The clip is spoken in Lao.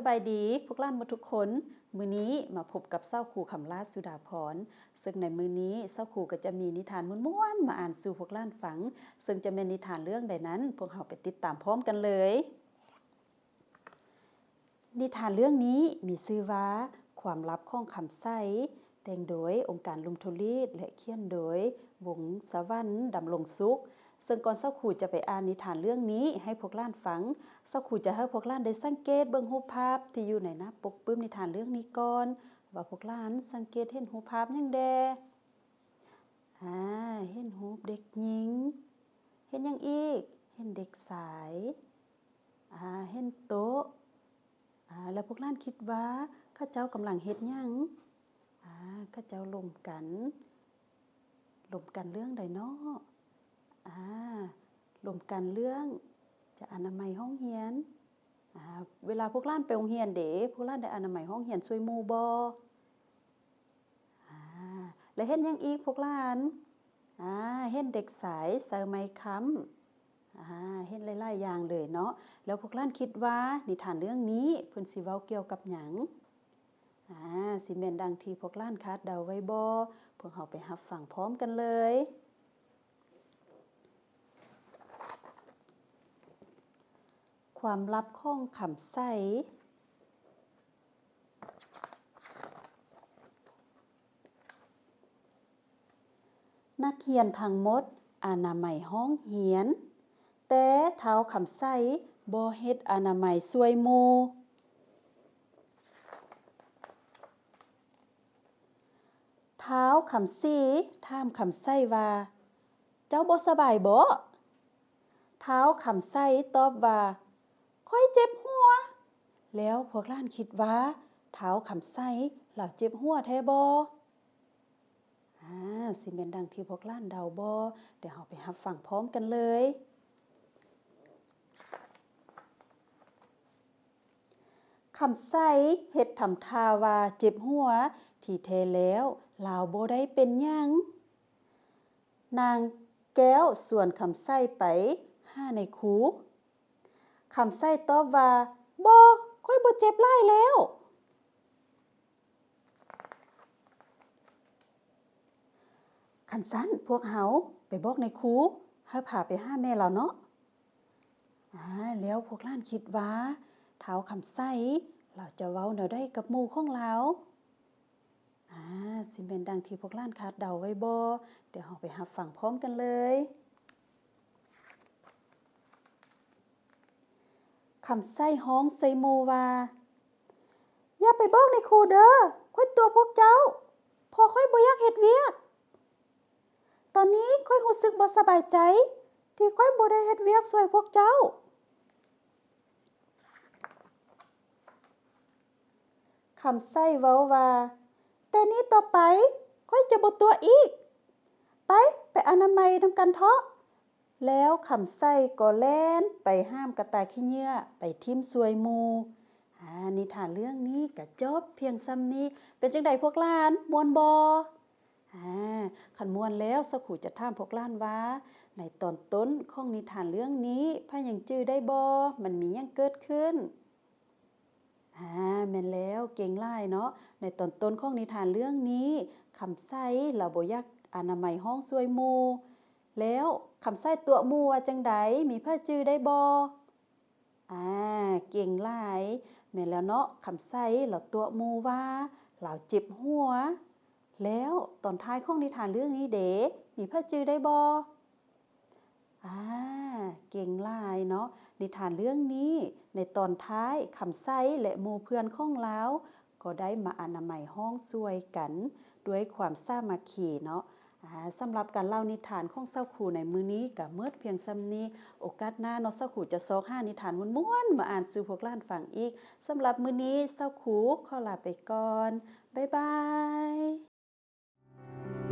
ສະບາຍດີພວກຫຼານໝົດທຸກຄົນ. ມື້ນີ້ມາພົບກັບສາວຄູ ຄຳຫຼ້າ ສຸດາພອນ, ເຊິ່ງໃນມື້ນີ້ສາວຄູກໍຈະມີນິທານມ່ວນໆມາອ່ານສູ່ພວກຫຼານຟັງ, ເຊິ່ງຈະແມ່ນນິທານເລື່ອງໃດນັ້ນ ພວກເຮົາໄປຕິດຕາມພ້ອມກັນເລີຍ. ນິທານເລື່ອງນີ້ມີຊື່ວ່າ ຄວາມລັບຂອງຄຳໃສ, ແຕ່ງໂດຍ ອົງການ ລຸມທຸລີດ ແລະ ຂຽນໂດຍ ວົງສະຫວັນ ດຳລົງສຸກ. ເຊິ່ງກ່ອນສາວຄູຈະໄປອ່ານນິທານເລື່ອງນີ້ໃຫ້ພວກຫຼານຟັງ, ສາວຄູຈະໃຫ້ພວກຫຼານໄດ້ສັງເກດເບິ່ງຮູບພາບທີ່ຢູ່ໃນໜ້າປົກປຶ້ມນິທານເລື່ອງນີ້ກ່ອນ, ວ່າພວກຫຼານສັງເກດເຫັນຮູບພາບຫຍັງແດ່. ອາ ເຫັນຮູບເດັກຍິງ. ເຫັນຫຍັງອີກ? ເຫັນເດັກຊາຍ. ອາ ເຫັນໂຕະ. ອາ ແລ້ວພວກຫຼານຄິດວ່າເຂົາເຈົ້າກຳລັງເຮັດຫຍັງ? ອາ ເຂົາເຈົ້າລົມກັນ. ລົມກັນເລື່ອງໃດເນາະ? ອາ ລົມກັນເລື່ອງຈະອະນາໄມຫ້ອງຮຽນ. ອາ ເວລາພວກຫຼານໄປໂຮງຮຽນເດ ພວກຫຼານໄດ້ອະນາໄມຫ້ອງຮຽນຊ່ວຍໝູ່ບໍ່? ອາ ແລະ ເຫັນຫຍັງອີກພວກຫຼານ? ອາ ເຫັນເດັກຊາຍໃສ່ໄມ້ຄ້ຳ. ອາ ເຫັນຫຼາຍໆຢ່າງເລີຍເນາະ. ແລ້ວພວກຫຼານຄິດວ່ານິທານເລື່ອງນີ້ເພິ່ນຊິເວົ້າກ່ຽວກັບຫຍັງ? ອາ ຊິແມ່ນດັ່ງທີ່ພວກຫຼານຄາດເດົາໄວ້ບໍ່? ພວກເຮົາໄປຮັບຟັງພ້ອມກັນເລີຍ. ຄວາມລັບຂອງຄຳໃສ. ນັກຮຽນທັງໝົດອະນາໄມຫ້ອງຮຽນ, ແຕ່ທ້າວຄຳໃສບໍ່ເຮັດອະນາໄມຊ່ວຍໝູ່. ທ້າວຄຳສີຖາມຄຳໃສວ່າ ເຈົ້າບໍ່ສະບາຍບໍ? ທ້າວຄຳໃສຕອບວ່າ ຂ້ອຍເຈັບຫົວ. ແລ້ວພວກຫຼານຄິດວ່າທ້າວຄຳໃສລາວເຈັບຫົວແທ້ບໍ່? ອາ ຊິແມ່ນດັ່ງທີ່ພວກຫຼານເດົາບໍ່? ດຽວເຮົາໄປຮັບຟັງພ້ອມກັນເລີຍ. ຄຳໃສເຮັດທຳທ່າວ່າເຈັບຫົວ, ທີ່ແທ້ແລ້ວລາວບໍ່ໄດ້ເປັນຫຍັງ. ນາງແກ້ວຊວນຄຳໃສໄປຫານາຍຄູ. ຄຳໃສຕອບວ່າ ບໍ່, ຂ້ອຍບໍ່ເຈັບຫຼາຍແລ້ວ. ຄັນຊັ້ນພວກເຮົາໄປບອກນາຍຄູໃຫ້ພາໄປຫາແມ່ລາວເນາະ. ອາ ແລ້ວພວກຫຼານຄິດວ່າທ້າວຄຳໃສລາວຈະເວົ້າແນວໃດກັບໝູ່ຂອງລາວ? ອາ ຊິແມ່ນດັ່ງທີ່ພວກຫຼານຄາດເດົາໄວ້ບໍ່? ດຽວເຮົາໄປຮັບຟັງພ້ອມກັນເລີຍ. ຄຳໃສຮ້ອງໃສ່ໝູ່ວ່າ ຢ່າໄປບອກນາຍຄູເດີ, ຂ້ອຍຕົວະພວກເຈົ້າ ເພາະຂ້ອຍບໍ່ຢາກເຮັດວຽກ. ຕອນນີ້ຂ້ອຍຮູ້ສຶກບໍ່ສະບາຍໃຈທີ່ຂ້ອຍບໍ່ໄດ້ເຮັດວຽກຊ່ວຍພວກເຈົ້າ. ຄຳໃສເວົ້າວ່າ ແຕ່ນີ້ຕໍ່ໄປຂ້ອຍຈະບໍ່ຕົວະອີກ. ໄປ, ໄປອະນາໄມນຳກັນເທາະ. ແລ້ວຄຳໃສກໍແລ່ນໄປຫາມກະຕ່າຂີ້ເຫຍື້ອໄປຖິ້ມຊ່ວຍໝູ່. ອາ ນິທານເລື່ອງນີ້ກະຈົບພຽງສ່ຳນີ້. ເປັນຈັ່ງໃດພວກຫຼານ, ມ່ວນບໍ່? ອາ ຄັນມ່ວນແລ້ວ ສາວຄູຈະຖາມພວກຫຼານວ່າ ໃນຕອນຕົ້ນຂອງນິທານເລື່ອງນີ້ ໃຜຍັງຈື່ໄດ້ບໍ່? ມັນມີຫຍັງເກີດຂຶ້ນ? ອາ ແມ່ນແລ້ວ, ເກັ່ງຫຼາຍເນາະ. ໃນຕອນຕົ້ນຂອງນິທານເລື່ອງນີ້ ຄຳໃສລາວບໍ່ຢາກອະນາໄມຮ້ອງຊ່ວຍໝູ່. ແລ້ວຄຳໃສຕົວະໝູ່ວ່າຈັ່ງໃດ? ມີໃຜຈື່ໄດ້ບໍ່? ອາ ເກັ່ງຫຼາຍ. ແມ່ນແລ້ວເນາະ, ຄຳໃສລາວຕົວະໝູ່ວ່າລາວເຈັບຫົວ. ແລ້ວຕອນທ້າຍຂອງນິທານເລື່ອງນີ້ເດ ມີໃຜຈື່ໄດ້ບໍ່? ອາ ເກັ່ງຫຼາຍເນາະ. ນິທານເລື່ອງນີ້ ໃນຕອນທ້າຍ ຄຳໃສ ແລະ ໝູ່ເພື່ອນຂອງລາວ ກໍໄດ້ມາອະນາໄມຮ້ອງຊ່ວຍກັນດ້ວຍຄວາມສາມັກຄີເນາະ. ອາ ສຳລັບການເລົ່ານິທານຂອງສາວຄູໃນມື້ນີ້ກໍໝົດພຽງສ່ຳນີ້. ໂອກາດໜ້າເນາະ ສາວຄູຈະຊອກຫານິທານມ່ວນໆມາອ່ານສູ່ພວກຫຼານຟັງອີກ. ສຳລັບມື້ນີ້ ສາວຄູຂໍລາໄປກ່ອນ. ບາຍບາຍ.